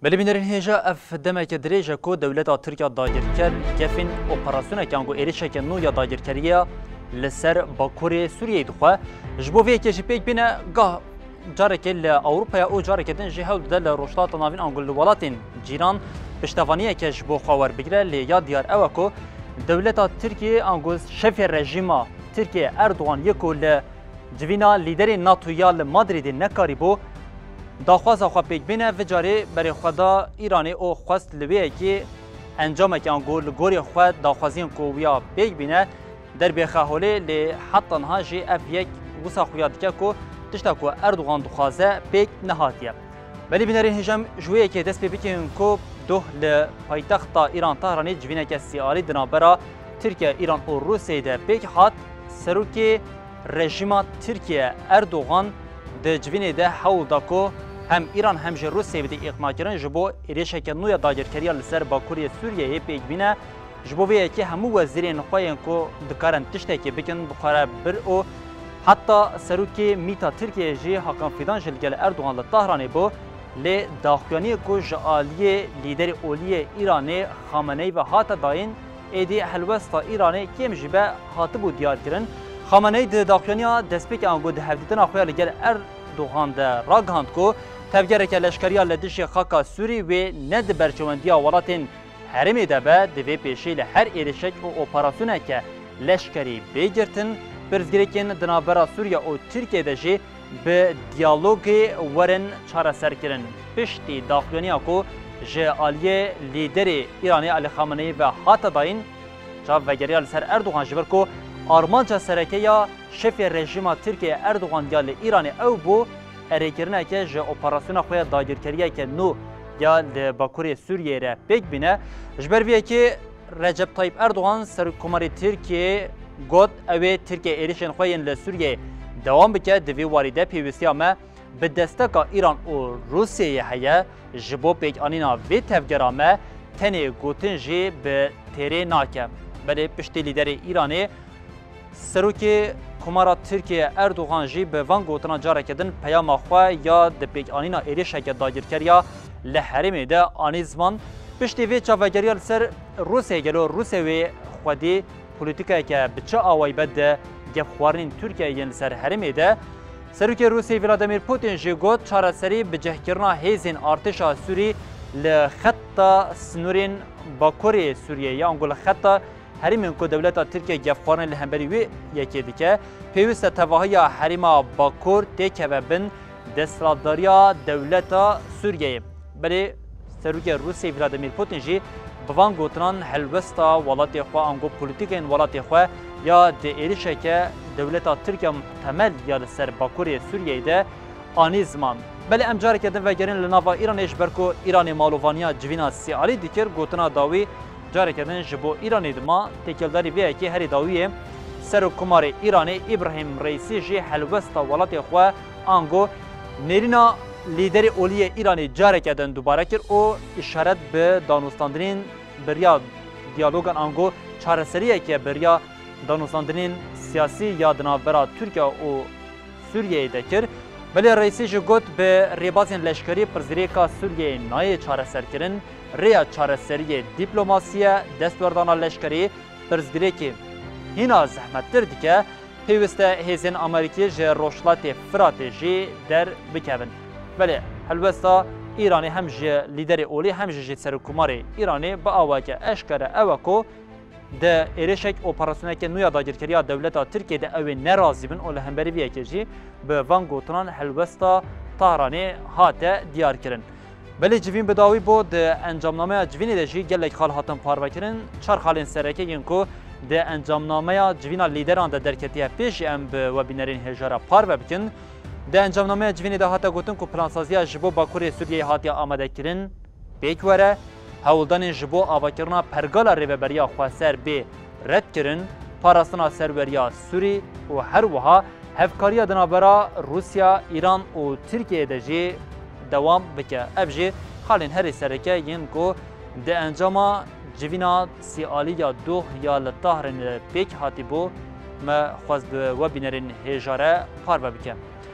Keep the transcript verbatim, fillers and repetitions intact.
Belê bînerên hêja, ev demeke dirêj e ku dewleta Tirk ya dagirker gefên operasyoneke ango êrişeke nû ya dagirkeriya li ser bakurê Sûriyeyê dixwe. Ji bo vê yekê jî pêk bîne gah carekê li Ewropaya û carekê din jî hewl dide li Rojhilata Navîn ango li welatên cîran piştevaniyeke ji bo xwe werbigire, lê ya diyar ew e ku dewleta Tirkiyê ango şefê rejîma Tirkiyê Erdogan yê ku li civîna lîderê NATO ya li Madrîdê nekarîbû daxwaza xwe pêk bîne, vê carê berê xwe da Îranê û xwest li wê yekê encameke ango li gorî xwe daxwaziyên ku wiya pêk bîne derbixe holê, lê heta niha jî ev yek wisa xuya dike ku tişta ku Erdogan dixwaze pêk nehatiye. Belê bînerên hêja, em ji wê yekê dest pê bikin ku doh li paytexta Îran Tehranê civîneke sîalî di navbera Tirkiye, Îran û Rûsyayê de pêk hat. Serokê rejîma Tirkiye Erdogan di civînê de hewl da ku hem Îran hem jî Rûsyayê bide îqnakirin ji bo êrişeke nû ya dagirkeriya li ser bakurê Sûriyeyê pêk bîne. Ji bo vê yekê hemû wezîrên xwe yên ku dikarin tiştekê bikin bi xwe re bir û heta serokê mîta Tirkiyeyê jî Hakan Fidan jî li gel Erdogan li Tahranê bû, lê daxuyaniyê ku ji aliyê lîderê olî yê Îranê Xameneî ve hate dayîn, êdî helwesta Îranê kêm jî be hatibû diyarkirin. Xameneî di daxuyaniya destpêkê ango di hevdîtina xwe ya li gel Erdogan de ragihand ku tevgereke leşkeriya li dijî xaka Sûrî wê ne di berçewendiya welatên herêmê de be, divê pêşî li her êrişek û operasyoneke leşkerî bê girtin. Pirsgirêkên di navbera Sûriye û Tirkiyeyê de jî bi diyalogê werin çareserkirin. Piştî daxuyaniya ku ji aliyê lîderê Îranê Alî Xameneî ve hate dayîn, çav vegeriya li ser Erdogan ji ber ku armanca sereke ya şefê rejîma Tirkiyeyê Erdogan ya li Îranê ew bû, erêkirineke ji operasyona xwe ya dagirkeriyeke nû ya li Bakurê Sûriyeyê re pêk bîne. Ji ber vê yekê Recep Tayyip Erdogan, Serokkomarê Tirkiyeyê, got, ew ê Tirkiye êrişên xwe yên li Sûriyeyê dewam bike, di vî warî de pêwîstiya me bi desteka Îran û Rûsyayê heye, ji bo pêkanîna vê tevgera me tenê gotin jî bi têrê nake. Belê piştî lîderê Îranê, Serokê Komara Tirkiye Erdogan jî bi van gotinan careke din peyama xwe ya di pêkanîna êrişeke dagirkeriya li herêmê de anî ziman. Piştî vê çavegeriya li ser Rûsyayê, gelo Rûsya wê xwedî polîtîkayeke bi çi awayî be di gefxwarinên Tirkiyeyê yên li ser herêmê de? Serokê Rûsya Vladimir Putin jî got, çareserî bi cihkirina hêzên artêşa Sûrî li xeta sinûrên bakurê Sûriyeyê, ango li xeta herêmên ku dewleta Tirkiye gefxwarinê li hemberî wê yekê dike, pêwîst e tevahiya herêma Bakur têkeve bin desthilatdariya dewleta Sûriyeyê. Belê Serokê Rûsya Vladimir Putin jî bi van gotinan helwesta welatê xwe ango polîtîkên welatê xwe ya di êrişeke dewleta Tirkiye muhtemel ya li ser bakurê Sûriyeyê de anî ziman. Belê em careke din vegerin li nava Îranê, ji ber ku Îranê malovaniya civîna sîalî dikir, gotina dawî careke din ji bo Îranê dima. Têkildarî vê yekê herî dawiyê Serokkomarê Îranê Îbrahîm Reîsî jî helwesta welatê xwe ango nêrîna lîderê olî yê Îranê careke din dubare kir û îşaret bi danûstandinên bi riya diyalogan ango çareseriyeke bi riya danûstandinên siyasî ya di navbera Tirkiye û Sûriyeyê de kir. Belê Reîsî jî got, bi rêbazên leşkerî pirsgirêka Sûriyeyê nayê çareserkirin. Rêya çareseriyê dîplomasî ye, destwerdana leşkerî pirsgirêkê hîna zehmettir dike. Pêwîst e hêzên Amerîkî ji Rojhilatê Firatê jî derbikevin. Belê helwesta Îranê hem ji lîderê olî hem jî ji Serokkomarê Îranê bi awayeke eşkere ew e ku di êrişek operasyoneke nû ya dagirkeriya dewleta Tirkiyê de ew ê nerazî bin û li hemberî vê yekê jî bi van gotinan helwesta Tahranê hate diyarkirin. Belê civîn bi dawî bû, di encamnameya civînê de jî gelek xal hatin parvekirin. Çar xalên sereke yên ku di encamnameya civîna lîderan de derketiye pêş jî em bi we bînerên hêja re parve bikin. Di encamnameya civînê de hate gotin ku plansaziya ji bo Bakurê Sûriyeyê hatiye amadekirin, pêk were, hewldanên ji bo avakirina pergala rêveberiya xweser bê redkirin, parastina serweriya Sûrî û her wiha hevkariya di navbera Rûsya, Îran û Tirkiyeyê de jî dewam bike. Ev jî xalên herî sereke yên ku di encama civîna sîalî ya doh ya li Tahranê de pêk hatîbû, me xwest bi we bînerên hêja re parve bike.